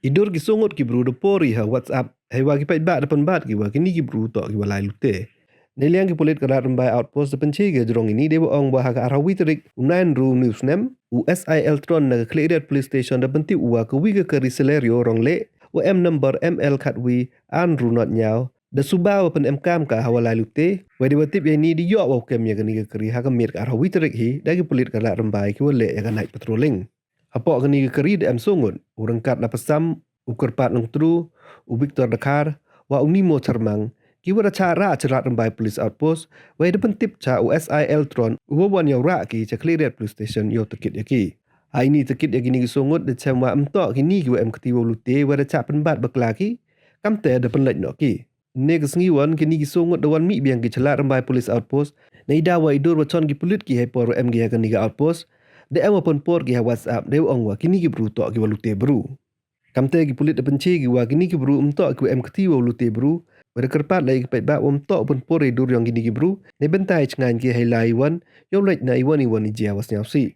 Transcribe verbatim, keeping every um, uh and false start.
I dur ki soo ngut ki bru da por i ha WhatsApp heiwa ki paidbah da pynbat ki wa kini ki bru toh ki wa lai lute. Neiliang ki pulit ka Ladrymbai Outpost da pynche ki jrong ini deiwa ong wa ha ka arphaw wi tarik u Naiynru uni u snem, u S I Eltron na ka Khliehriat Police Station da pyntip u wa kawi ka kari Celerio rongleh wa em number M L khatwi ar ynru nod ynñiaw da suba wa pynemkaam ka hawa lai lute, wei deiwa tip ya ini da yoh wow kem ya kani ka kari ha ka miet ka arphaw wi tarik hi da ki pulit ka Ladrymbai kiwa leh ya ka night patrolling. Hapoh kani ka kari da em soo ngut, u Ryngkat Lapasam, u Kyrpad Nongtru, u Victor Dkhar wa u Nimo Chyrmang, kiwa da chah rah cha Ladrymbai Police Outpost, wei da pyntip cha u S I Eltron uwa wan yow rah ki cha Khliehriat Police Station yow takit ya ki. Ha ini takit ya kini ki soo ngut da chem wa ymtoh kini kiwa em kti wow lute wei da chah pynbat bakla ki, kamtæ da pynlait noh ki. Ynne ka sngi won kini ki soo ngut da wan mih biang ki cha Ladrymbai Police Outpost, neidaw wa i dur wa chon ki pulit ki heipor wa em ki ha kani ka outpost da em wa pynpor ki ha WhatsApp deiwa ong wa kini ki bru toh kiwa lute bru. Kamtæ ki pulit da pynche ki wa kini ki bru ymtoh kiwa em kti wow lute bru, wei da kyrpad leh ya ki paidbah wa ymtoh u pynpor ya i dur yong kini ki bru neibynta i chngaiñ ki hei lai i wan yow lait na iwon iwon i jia wa sñiawsih.